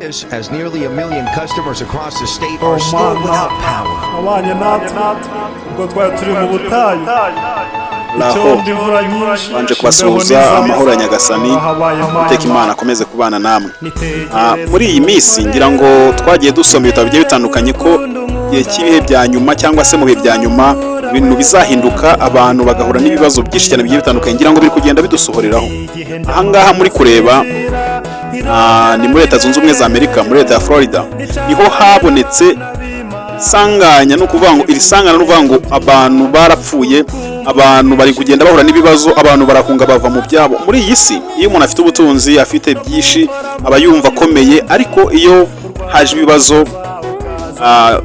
As nearly a million customers across the state are still Mana without power. Wabanye natwe ubwo twari turi mu butayu, Raho icyondo, imvura nyinshi, banje kubasuhuza imbeho. Amahoro ya Nyagasani Habaye. Iteka Imana akomeze kubana namwe. Muri iyi minsi ngira ngo twagiye dusoma ibitabo bigiye bitandukanye ko igihe cy'ibihe bya nyuma, cyangwa se mu bihe bya nyuma, ibintu bizahinduka, abantu bagahura n'ibibazo byinshi cyane bigiye bitandukanye. Ngira ngo biri kugenda bidusohoreraho. Ahangaha muri kureba ni muri Leta Zunze Ubumwe za Amerika, muri leta ya Florida, niho habonetse sanganya. Ni ukuvuga ngo iri sanganya, ni ukuvuga ngo abantu barapfuye, abantu bari kugenda bahura n'ibibazo, abantu barahunga bava mu byabo. Muri iyi si, iyo umuntu afite ubutunzi, afite byinshi, aba yumva akomeye, ariko iyo haje ibibazo,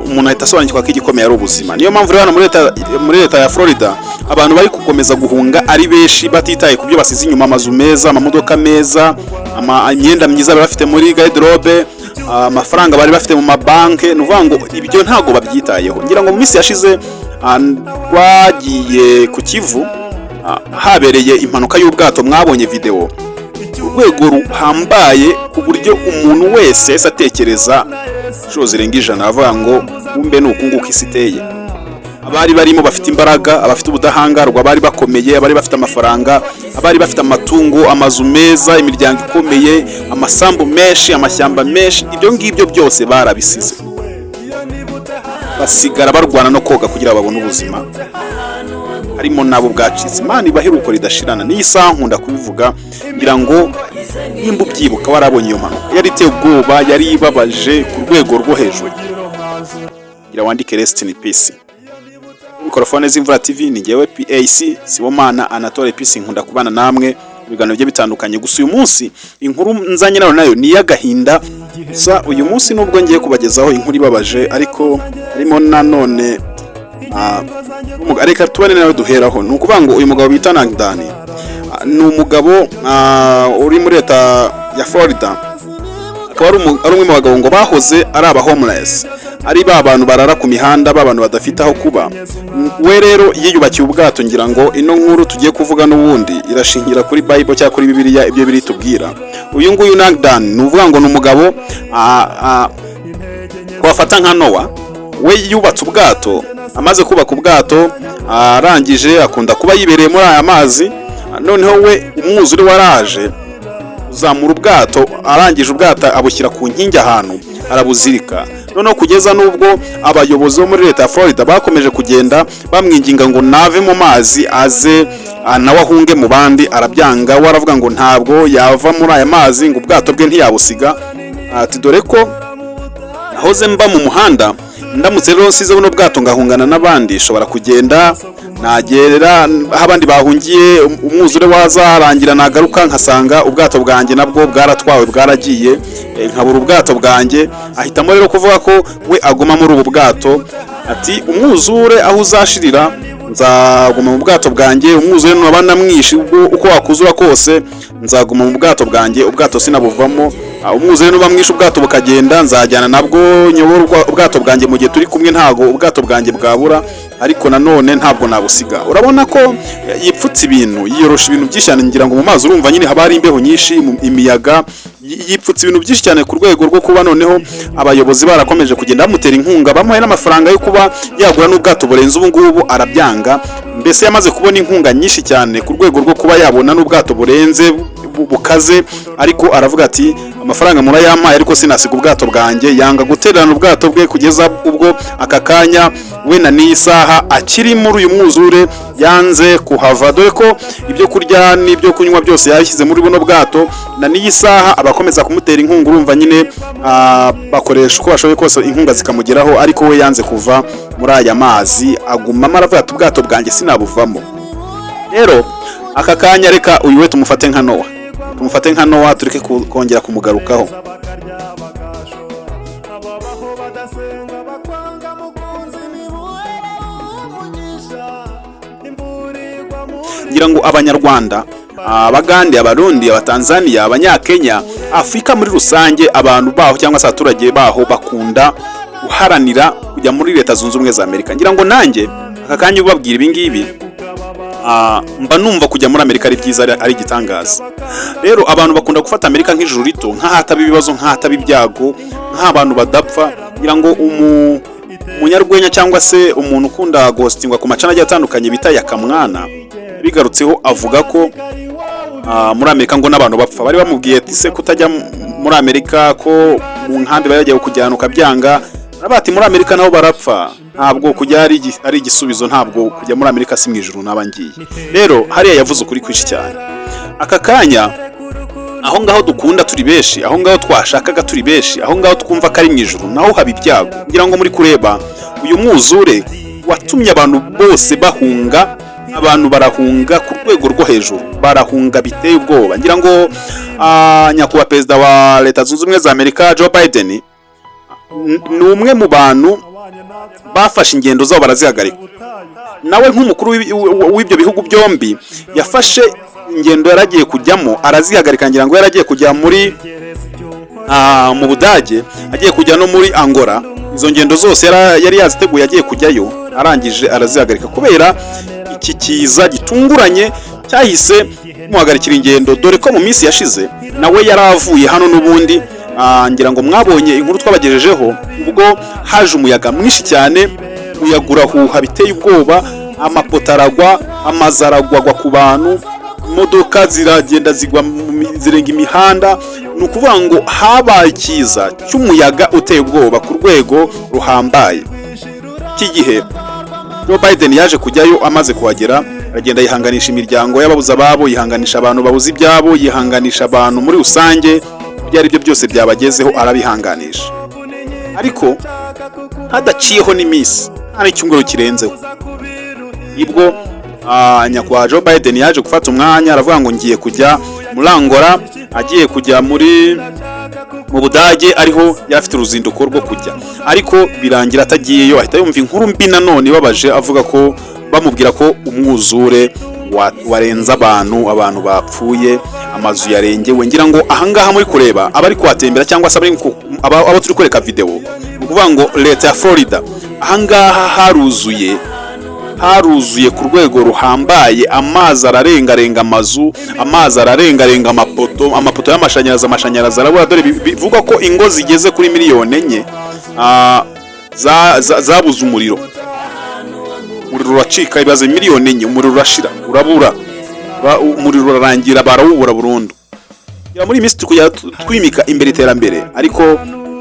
umuntu ahita asobanukirwa ko igikomeye ari ubuzima. Niyo mpamvu rero hano muri leta ya Florida abantu bari gukomeza guhunga ari benshi, batitaye ku byo basize inyuma: amazu meza, amamodoka meza, imyenda myiza bari bafite muri garde-robe, amafaranga bari bafite mu mabanki. Ni ukuvuga ngo ibyo ntabwo babyitayeho. Ngira ngo mu minsi yashize twagiye ku Kivu, habereye impanuka y'ubwato, mwabonye video, urwego ruhambaye ku buryo umuntu wese yahise atekereza inshuro zirenga 100, avuga ngo kumbe ni uku nguku isi iteye. Abari barimo bafite imbaraga, abafite ubudahangarwa, abari bakomeye, abari bafite amafaranga, abari bafite amatungo, amazu meza, imiryango ikomeye, amasambu menshi, amashyamba menshi, ibyo ngibyo byose barabisize, basigara barwana no koga kugira ngo babone ubuzima. Harimo nabo bwacitse. Imana ibaheruko ridashirana. N'iyi saha nkunda kubivuga. Ngira ngo nimba ubyibuka, warabonye iyo mpanuka, yari iteye ubwoba, yari ibabaje ku rwego rwo hejuru. Ngira wandike "Rest in peace". Mikorofone z'Imvura TV, ni ngewe PAC Sibomana Anatole Peace. Nkunda kubana namwe mu biganiro bigiye bitandukanye. Gusa uyu munsi inkuru nzanye nayo ni iy'agahinda. Gusa uyu munsi, nubwo ngiye kubagezaho inkuru ibabaje, ariko harimo nanone reka tubane nawe duheraho. Ni ukuvuga ngo uyu mugabo bita Nangdani ni umugabo uri muri leta ya Florida, akaba ari umwe mu bagabo ngo bahoze ari aba homeless, ari ba bantu barara ku mihanda, ba bantu badafite aho kuba. We rero yiyubakiye ubwato. Ngira ngo ino nkuru tugiye kuvuga n'ubundi irashingira kuri Bible cyangwa kuri Bibiliya, ibyo biri tubwira. Uyu nguyu Nangdan, ni ukuvuga ngo ni umugabo wafata nka Nowa. We yubatse ubwato. Amaze kubaka ubwato, arangije akunda kuba yibereye muri aya mazi. Noneho we umwuzure waraje uzamura ubwato. Arangije ubwato abushyira ku nkingi ahantu, arabuzirika. Noneho kugeza n'ubwo abayobozi bo muri leta ya Florida bakomeje kugenda bamwinginga ngo nave mu mazi aze nawe ahunge mu bandi, arabyanga. We aravuga ngo ntabwo yava muri aya mazi, ngo ubwato bwe ntiyabusiga. Ati: "Dore ko nahoze mba mu muhanda, ndamutse rero nsize buno bwato ngahungana n'abandi, nshobora kugenda nagera aho abandi bahungiye, umwuzure wazarangira, nagaruka nkasanga ubwato bwanjye nabwo bwaratwawe, bwaragiye, nkabura ubwato bwanjye." Ahitamo rero kuvuga ko we aguma muri ubu bwato. Ati: "Umwuzure aho uzashirira nzaguma mu bwato bwanjye. Umwuzure naba namwishe, ubwo uko wakuzura kose nzaguma mu bwato bwanjye, ubwato sinabuvamo. Umwuzure nuba mwishe, ubwato bukagenda, nzajyana nabwo, nyobora ubwato bwanjye. Mu gihe turi kumwe ntago ubwato bwanjye bwabura, ariko nanone ntabwo nabusiga." Urabona ko yipfutse ibintu, yiyorosha ibintu byinshi cyane. Ngira ngo mu mazi urumva nyine haba hari imbeho nyinshi, imiyaga, yipfutse ibintu byinshi cyane, ku rwego rwo kuba noneho abayobozi barakomeje kugenda bamutera inkunga, bamuhaye n'amafaranga yo kuba yagura n'ubwato burenze ubu ngubu, arabyanga. Mbese yamaze kubona inkunga nyinshi cyane ku rwego rwo kuba yabona n'ubwato burenze bukaze, ariko aravuga ati: "Amafaranga murayampaye, ariko sinasiga ubwato bwanjye." Yanga gutererana ubwato bwe kugeza ubwo aka kanya we na n'iyi saha akiri muri uyu mwuzure, yanze kuhava, dore ko ibyo kurya n'ibyo kunywa byose yabishyize muri buno bwato. Na n'iyi saha abakomeza kumutera inkunga, urumva nyine bakoresha uko bashoboye kose inkunga zikamugeraho, ariko we yanze kuva muri aya mazi, agumamo, aravuga ati: "Ubwato bwanjye sinabuvamo." Rero aka kanya reka uyu we tumufate nka Nowa, tumufate nka Nowa, tureke kongera kumugarukaho. Bakarya bagashora, ababaho badasenga bakwanga. Mukunzi, nibuhera umugisha, imvura igwa muri Ngira ngo Abanyarwanda, Abagande, Abarundi, Abatanzania, Abanyakenya, Afurika muri rusange, abantu baho cyangwa se abaturage baho bakunda guharanira kujya muri Leta Zunze Ubumwe za Amerika. Ngira ngo nanjye aka kanya ubabwira ibi ngibi. Mba numva kujya muri Amerika ari byiza, ari igitangaza. Rero abantu bakunda gufata Amerika nk'ijuru rito, nk'ahataba ibibazo, nk'ahataba ibyago, nk'abantu badapfa. Ngira ngo umunyarwenya cyangwa se umuntu ukunda guhostingwa ku macana agiye atandukanye bita Yakamwana bigarutseho, avuga ko muri Amerika ngo n'abantu bapfa. Bari bamubwiye ati: "Se kutajya muri Amerika, ko mu nkambi bari bagiye kujyana ukabyanga?" Aravuga ati: "Muri Amerika nabo barapfa, ntabwo kujya ari igisubizo, ntabwo kujya muri Amerika si mu ijuru naba ngiye." Rero hariya yavuze ukuri kwinshi cyane. Aka kanya, aho ngaho dukunda turi benshi, aho ngaho twashakaga turi benshi, aho ngaho twumva ko ari mu ijuru, naho haba ibyago. Ngira ngo muri kureba uyu mwuzure watumye abantu bose bahunga, abantu barahunga ku rwego rwo hejuru, barahunga biteye ubwoba. Ngira ngo nyakubahwa Perezida wa Leta Zunze Ubumwe za Amerika Joe Biden ni umwe mu bantu bafashe ingendo zabo barazihagarika. Nawe nk'umukuru w'ibyo bihugu byombi yafashe ingendo yaragiye kujyamo arazihagarika. Ngira ngo yaragiye kujya muri mu Budage, agiye kujya no muri Angola. Izo ngendo zose yari yaziteguye, agiye kujyayo, arangije arazihagarika kubera iki kiza gitunguranye cyahise kimuhagarikira ingendo, dore ko mu minsi yashize nawe yari avuye hano n'ubundi. Ngira ngo mwabonye inkuru twabagejejeho ubwo haje umuyaga mwinshi cyane, umuyaga urahuha biteye ubwoba, amapoto aragwa, amazu aragwa, agwa ku bantu, imodoka ziragenda zigwa zirenga imihanda. Ni ukuvuga ngo habaye ikiza cy'umuyaga uteye ubwoba ku rwego ruhambaye. Iki gihe Joe Biden yaje kujyayo, amaze kuhagera aragenda yihanganisha imiryango y'ababuze ababo, yihanganisha abantu babuze ibyabo, yihanganisha abantu muri rusange, ibyo ari byo byose byabagezeho arabihanganisha. Ariko hadaciyeho n'iminsi, nta n'icyumweru kirenzeho, nibwo nyakubahwa Joe Biden yaje gufata umwanya aravuga ngo ngiye kujya muri Angola, agiye kujya mu Budage, ariho yari afite uruzinduko rwo kujya, ariko birangira atagiyeyo. Ahita yumva inkuru mbi nanone ibabaje, avuga ko bamubwira ko umwuzure warenze abantu, abantu bapfuye, amazu yarengewe. Ngira ngo ahangaha muri kureba abari kuhatembera cyangwa se abo turi kwereka video, ni ukuvuga ngo leta ya Florida ahangaha haruzuye, haruzuye ku rwego ruhambaye. Amazi ararengarenga amazu, amazi ararengarenga amapoto, amapoto y'amashanyarazi, amashanyarazi arabura. Dore bivugwa ko ingo zigeze kuri miliyoni 4 zabuze umuriro, umuriro uracika. Ibaze miliyoni 4, umuriro urashira, urabura, umuriro urarangira, barawubura burundu. Ya, muri iyi minsi turi kujya twimika imbere iterambere, ariko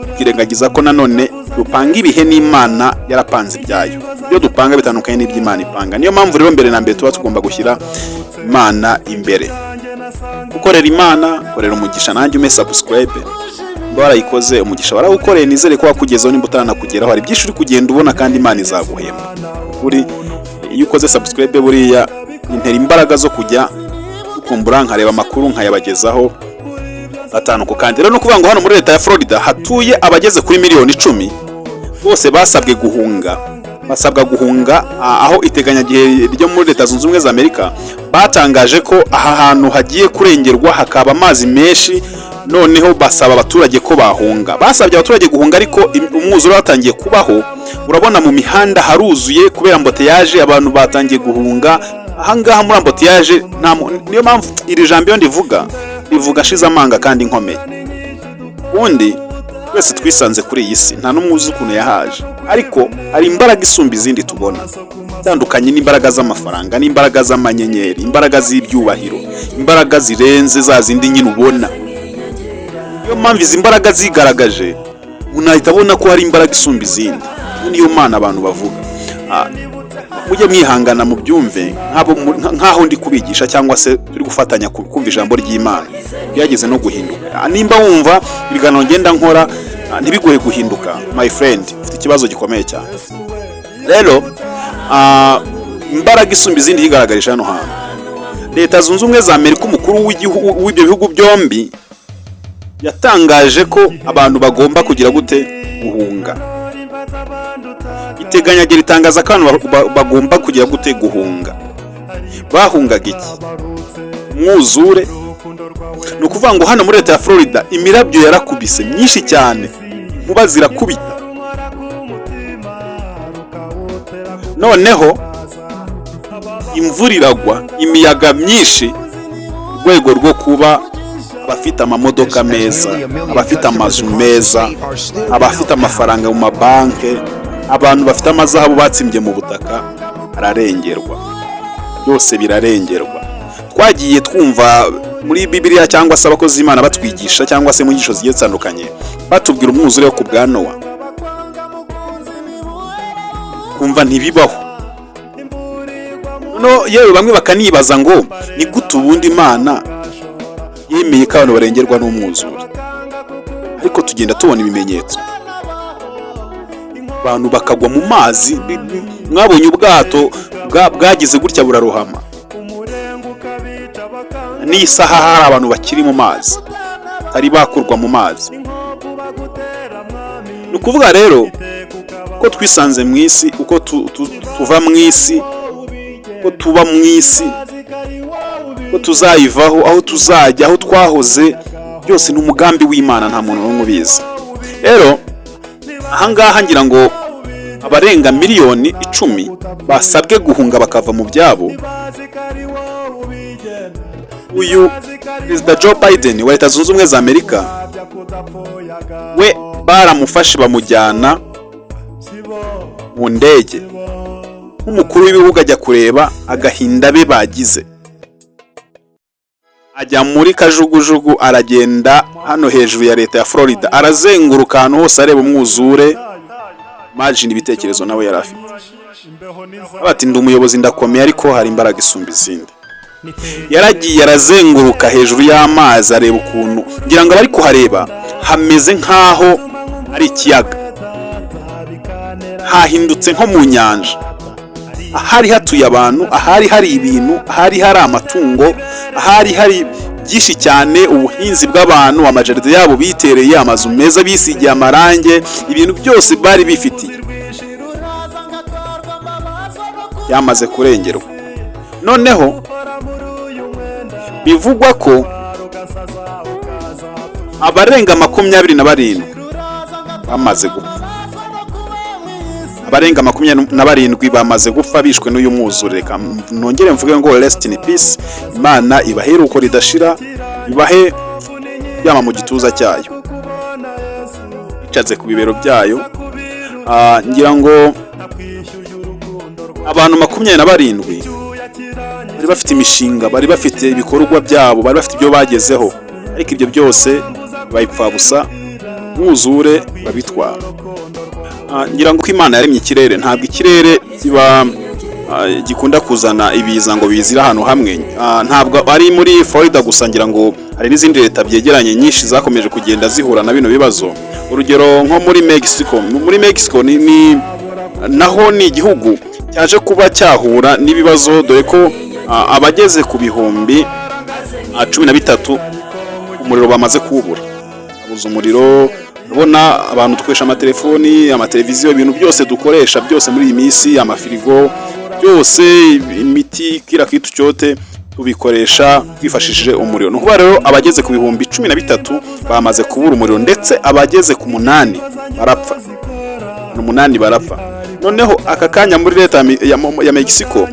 tukirengagiza ko nanone dupanga ibihe n'Imana yarapanze ibyayo. Ibyo dupanga bitandukanye n'iby'Imana ipanga. Niyo mpamvu rero mbere na mbere tuba tugomba gushyira Imana imbere, gukorera Imana. Korera umugisha nanjye ume subscribe. Niba warayikoze, umugisha warawukoreye, nizere ko wakugezeho. Nimba utaranakugeraho, hari byinshi uri kugenda ubona kandi Imana izaguhemba. Buri iyo ukoze subscribe buriya intera imbaraga zo kujya kukumbura, nkareba amakuru nkayabagezaho gatanu ku kandi. Rero no kuvuga ngo hano muri leta ya Florida hatuye abageze kuri miliyoni 10, bose basabwe guhunga, basabwa guhunga, aho iteganyagihe ryo muri Leta Zunze Ubumwe za Amerika batangaje ko aha hantu hagiye kurengerwa, hakaba amazi menshi. Noneho basaba abaturage ko bahunga, basabye abaturage guhunga, ariko umwuzure watangiye kubaho. Urabona mu mihanda haruzuye kubera embouteillage, abantu batangiye guhunga. Ahangaha muri embouteillage nta niyo mpamvu iri jambo iyo ndivuga, rivuga ashize amanga kandi nkomeye. Ubundi twese twisanze kuri iyi si, nta n'umwe uzi ukuntu yahaje, ariko hari imbaraga isumba izindi tubona, itandukanye n'imbaraga z'amafaranga, n'imbaraga z'amanyenyeri, imbaraga z'ibyubahiro, imbaraga zirenze za zindi nyine ubona. Niyo mpamvu izi mbaraga zigaragaje, umuntu ahita abona ko hari imbaraga isumba izindi. Iyo niyo Mana abantu bavuga. Mujye mwihangana mubyumve nk'aho ndi kubigisha cyangwa se turi gufatanya kumva ijambo ry'Imana. Byageze no guhinduka. Nimba wumva ibiganiro ngenda nkora ntibiguhe guhinduka, my friend, ufite ikibazo gikomeye cyane. Rero imbaraga isumba izindi yigaragarije hano hantu. Leta Zunze Ubumwe za Amerika, umukuru w'igihugu w'ibyo bihugu byombi yatangaje ko abantu bagomba kugira gute? Guhunga. Iteganyagihe ritangaza ko abantu bagomba kugira gute? Guhunga. Bahungaga iki? Umwuzure. Ni ukuvuga ngo hano muri leta ya Florida imirabyo yarakubise myinshi cyane, inkuba zirakubita, noneho Imvura iragwa, imiyaga myinshi, urwego rwo kuba abafite amamodoka meza, abafite amazu meza, abafite amafaranga mu mabanki, abantu bafite amazahabu batsimbye mu butaka, ararengerwa, byose birarengerwa. Twagiye twumva muri Bibiliya cyangwa se abakozi b'Imana batwigisha cyangwa se mu nyigisho zigiye zitandukanye batubwira umwuzure wo ku bwa Nowa, kumva ntibibaho. No yewe, bamwe bakanibaza ngo ni gute ubundi Imana yemeye ko abantu barengerwa n'umwuzure? Ariko tugenda tubona ibimenyetso, abantu bakagwa mu mazi. Mwabonye ubwato bwagize gutya burarohama. N'isaha hari abantu bakiri mu mazi, batari bakurwa mu mazi. Ni ukuvuga rero ko twisanze mu isi, uko tuva mu isi, ko tuba mu isi, ko tuzayivaho, aho tuzajya, aho twahoze, byose ni umugambi w'Imana, nta muntu n'umwe ubizi. Rero ahangaha ngira ngo abarenga miliyoni 10 basabwe guhunga bakava mu byabo. Uyu Perezida Joe Biden wa Leta Zunze Ubumwe za Amerika we baramufashe bamujyana mu ndege nk'umukuru w'ibihugu, ajya kureba agahinda be bagize. Ajya muri kajugujugu, aragenda hano hejuru ya leta ya Florida, arazenguruka ahantu hose areba umwuzure. Imagine ibitekerezo nawe yari afite, bati: "Ndi umuyobozi, ndakomeye, ariko hari imbaraga isumba izindi." Yaragiye arazenguruka hejuru y'amazi, areba ukuntu, ngira ngo abari kuhareba hameze nk'aho ari ikiyaga, hahindutse nko mu nyanja. Ahari hatuye abantu, ahari hari ibintu, ahari hari amatungo, ahari hari byinshi cyane, ubuhinzi bw'abantu, amajardin yabo bitereye, amazu meza bisigiye amarange, ibintu byose bari bifitiye byamaze kurengerwa. Noneho bivugwa ko abarenga 27 bamaze gupfa, abarenga 27 bamaze gupfa bishwe n'uyu mwuzure. Reka nongere mvuge ngo rest in peace, Imana ibahe iruhuko ridashira, ibahe kuryama mu gituza cyayo, icaze ku bibero byayo. Ngira ngo abantu 27 bari bafite imishinga, bari bafite ibikorwa byabo, bari bafite ibyo bagezeho, ariko ibyo byose bayipfabusa, mwuzure babitwara. Ngira ngo uko Imana yaremye ikirere, ntabwo ikirere kiba gikunda kuzana ibiza ngo bizire ahantu hamwe. Ntabwo ari muri Florida gusa, ngira ngo hari n'izindi leta byegeranye nyinshi zakomeje kugenda zihura na bino bibazo. Urugero nko muri Mexico. Muri Mexico ni naho ni igihugu cyaje kuba cyahura n'ibibazo, dore ko abageze ku 13,000 umuriro bamaze kuwubura, babuze umuriro. Urabona abantu dukoresha amatelefoni, amateleviziyo, ibintu byose dukoresha byose muri iyi minsi, amafirigo, byose, imiti, kila kitu cyote tubikoresha twifashishije umuriro. Ni ukuvuga rero abageze ku 13,000 bamaze kubura umuriro, ndetse abageze ku munani barapfa, ni umunani barapfa. Noneho aka kanya muri leta ya Mexico,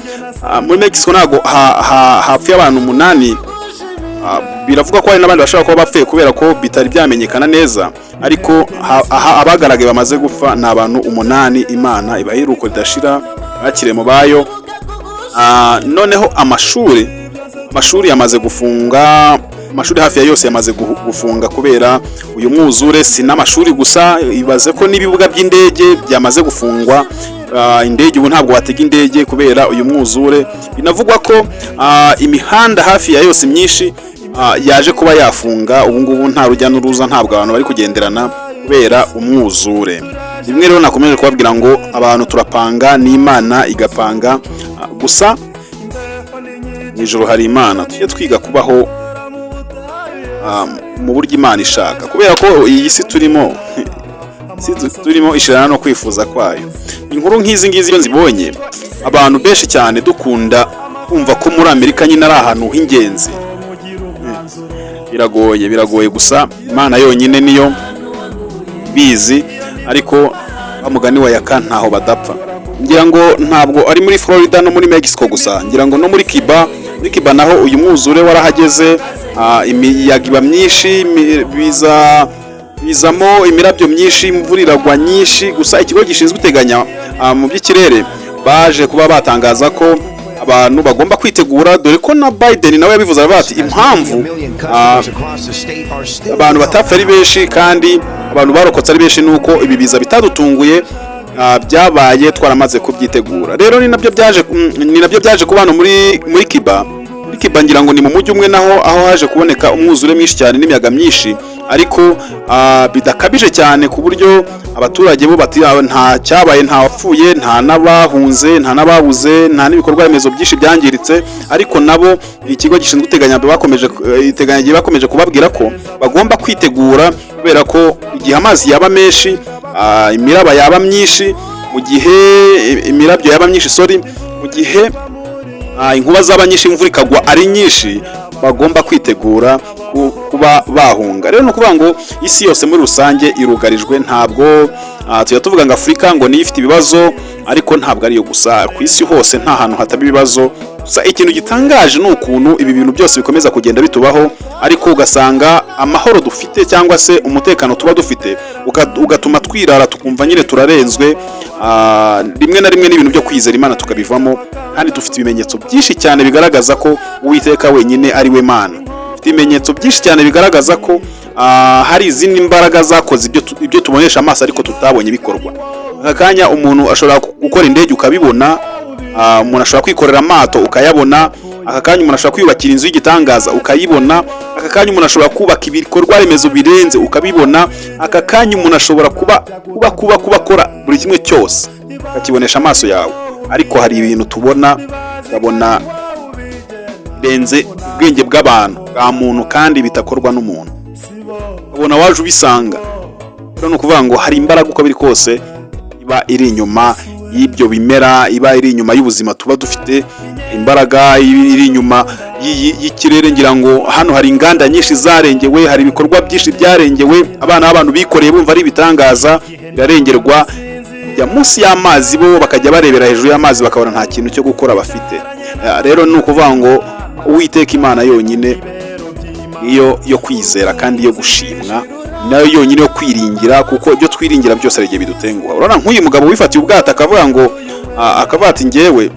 muri Mexico ntabwo hapfuye abantu umunani. Biravugwa ko hari n'abandi bashobora kuba bapfuye kubera ko bitari byamenyekana neza, ariko abagaragaye bamaze gupfa ni abantu umunani. Imana ibahe iruhuko ridashira, bakire mu bayo. Noneho amashuri yamaze gufunga, amashuri hafi ya yose yamaze gufunga kubera uyu mwuzure. Si n'amashuri gusa, ibaze ko n'ibibuga by'indege byamaze gufungwa. Indege ubu ntabwo watega indege kubera uyu mwuzure. Binavugwa ko imihanda hafi ya yose myinshi yaje kuba yafunga. Ubu ngubu nta rujya n'uruza, ntabwo abantu bari kugenderana kubera umwuzure. Bimwe rero nakomeje kubabwira ngo abantu turapanga n'Imana igapanga. Gusa mu ijoro hari Imana. Tujye twiga kubaho mu buryo Imana ishaka, kubera ko iyi si turimo, isi turimo ishirana no kwifuza kwayo. Inkuru nk'izi ngizi iyo nzibonye, abantu benshi cyane dukunda kumva ko muri Amerika nyine ari ahantu h'ingenzi. Biragoye, biragoye, gusa Imana yonyine niyo bizi. Ariko wa mugani wa Yaka, ntaho badapfa. Imana Ngira ngo ntabwo ari muri Florida no muri Mexico gusa, ngira ngo no muri Cuba. Muri Cuba naho uyu mwuzure warahageze, imiyaga iba myinshi, biza bizamo imirabyo myinshi, imvura iragwa nyinshi. Gusa ikigo gishinzwe iteganya mu by'ikirere baje kuba batangaza ko abantu bagomba kwitegura, dore ko na Biden nawe yabivuze, aravuga ati impamvu abantu batapfa ari benshi kandi abantu barokotse ari benshi nuko ibi biza bitadutunguye, byabaye twaramaze kubyitegura. Rero ni nabyo byaje kuba hano muri Cuba. Muri Cuba ngira ngo ni mu mujyi umwe naho aho haje kuboneka umwuzure mwinshi cyane n'imiyaga myinshi, ariko bidakabije cyane ku buryo abaturage bo bati "Ah, nta cyabaye, nta wapfuye, nta n'abahunze, nta n'ababuze, nta n'ibikorwa remezo byinshi byangiritse." Ariko nabo ikigo gishinzwe iteganya bakomeje iteganyagihe bakomeje kubabwira ko bagomba kwitegura, kubera ko igihe amazi yaba menshi, imiraba yaba myinshi, mu gihe imirabyo yaba myinshi, sorry, mu gihe inkuba zaba nyinshi, imvura ikagwa ari nyinshi, bagomba kwitegura kuba bahunga. Rero ni ukuvuga ngo isi yose muri rusange irugarijwe. Ntabwo tujya tuvuga ngo Afurika ngo niyo ifite ibibazo, ariko ntabwo ariyo gusa. Ku isi hose nta hantu hataba ibibazo. Gusa ikintu gitangaje ni ukuntu ibi bintu byose bikomeza kugenda bitubaho, ariko ugasanga amahoro dufite cyangwa se umutekano tuba dufite ugatuma twirara, tukumva nyine turarenzwe. Rimwe na rimwe n'ibintu byo kwizera Imana tukabivamo, kandi dufite ibimenyetso byinshi cyane bigaragaza ko Uwiteka wenyine ari we Mana. Dufite ibimenyetso byinshi cyane bigaragaza ko hari izindi mbaraga zakoze ibyo tubonesha amaso ariko tutabonye bikorwa. Aka kanya umuntu ashobora gukora indege ukabibona, umuntu ashobora kwikorera amato ukayabona, aka kanya umuntu ashobora kwiyubakira inzu y'igitangaza ukayibona, aka kanya umuntu ashobora kubaka ibikorwa remezo birenze ukabibona, aka kanya umuntu ashobora kuba akora buri kimwe cyose ukakibonesha amaso yawe. Ariko hari ibintu tubona ukabona birenze ubwenge bw'abantu, bwa muntu, kandi bidakorwa n'umuntu, ukabona waje ubisanga. Rero ni ukuvuga ngo hari imbaraga uko biri kose iba iri inyuma y'ibyo bimera, iba iri inyuma y'ubuzima tuba dufite, imbaraga iri inyuma y'ikirere. Ngira ngo hano hari inganda nyinshi zarengewe, hari ibikorwa byinshi byarengewe, abana b'abantu bikoreye bumva ari ibitangaza, birarengerwa bijya munsi y'amazi, bo bakajya barebera hejuru y'amazi bakabona nta kintu cyo gukora bafite. Rero ni ukuvuga ngo Uwiteka Imana yonyine niyo yo kwizera kandi yo gushimwa, nayo yonyine yo kwiringira, kuko ibyo twiringira byose hari igihe bidutenguha. Urabona nk'uyu mugabo wifatiye ubwato akavuga ngo akavuga ati Ngewe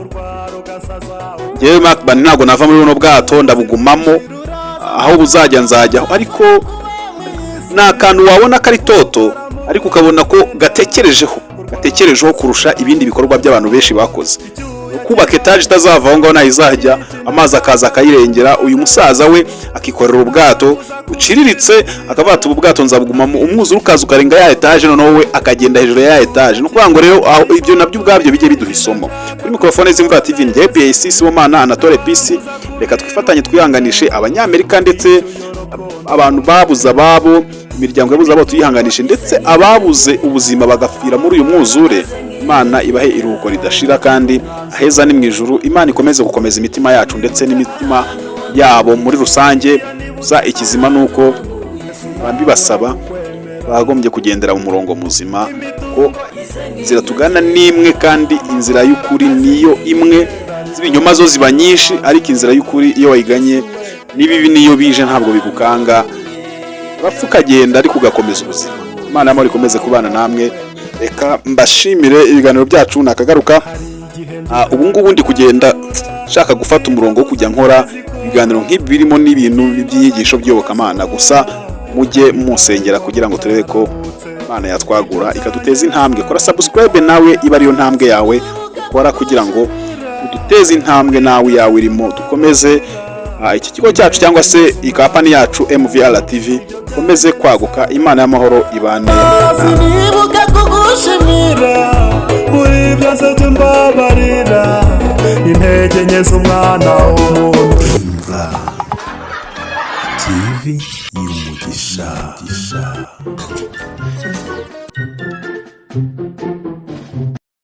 Mark Ban ntabwo nava muri buno bwato, ndabugumamo, aho buzajya nzajyaho." Ariko ni akantu wabona kari toto, ariko ukabona ko gatekerejeho kurusha ibindi bikorwa by'abantu benshi bakoze. Kubaka etaje itazava aho ngaho, nayo izajya amazi akaza akayirengera, uyu musaza we akikorera ubwato buciriritse, akavuga ati "Ubu bwato nzabugumamo." Umwuzure ukaza ukarenga ya etaje, noneho we akagenda hejuru ya etaje. Ni ukuvuga ngo rero aho ibyo nabyo ubwabyo bijye biduha isomo. Kuri mikorofone z'Imvura TV, njyewe PAC Sibomana Anatole Peace. Reka twifatanye twihanganishe Abanyamerika ndetse abantu babuze ababo, imiryango yabuze ababo tuyihanganishe, ndetse ababuze ubuzima bagapfira muri uyu mwuzure, Imana ibahe iruhuko ridashira kandi aheza ni mu ijuru. Imana ikomeze gukomeza imitima yacu ndetse n'imitima yabo muri rusange. Gusa ikizima ni uko bibasaba bagombye kugendera mu murongo muzima, ko inzira tugana ni imwe kandi inzira y'ukuri niyo imwe. Z'ibinyoma zo ziba nyinshi, ariko inzira y'ukuri iyo wayiganye, n'ibibi niyo bije ntabwo bigukanga, urapfa ukagenda ariko ugakomeza ubuzima. Imana y'amahoro ikomeze kubana namwe. Reka mbashimire, ibiganiro byacu nakagaruka. Ubu ngubu ndi kugenda nshaka gufata umurongo wo kujya nkora ibiganiro nk'ibi birimo n'ibintu by'inyigisho by'iyobokamana. Gusa mujye musengera kugira ngo turebe ko Imana yatwagura ikaduteza intambwe. Kora subscribe nawe, iba ariyo ntambwe yawe ukora kugira ngo uduteze intambwe nawe yawe irimo, dukomeze iki kigo cyacu cyangwa se ikampani yacu MVR TV ikomeze kwaguka. Imana y'amahoro ibane nawe. Sinibuka kugushimira muri byose, jya umbabarira intege nke z'umwana w'umuntu. Imva TV y'umugisha.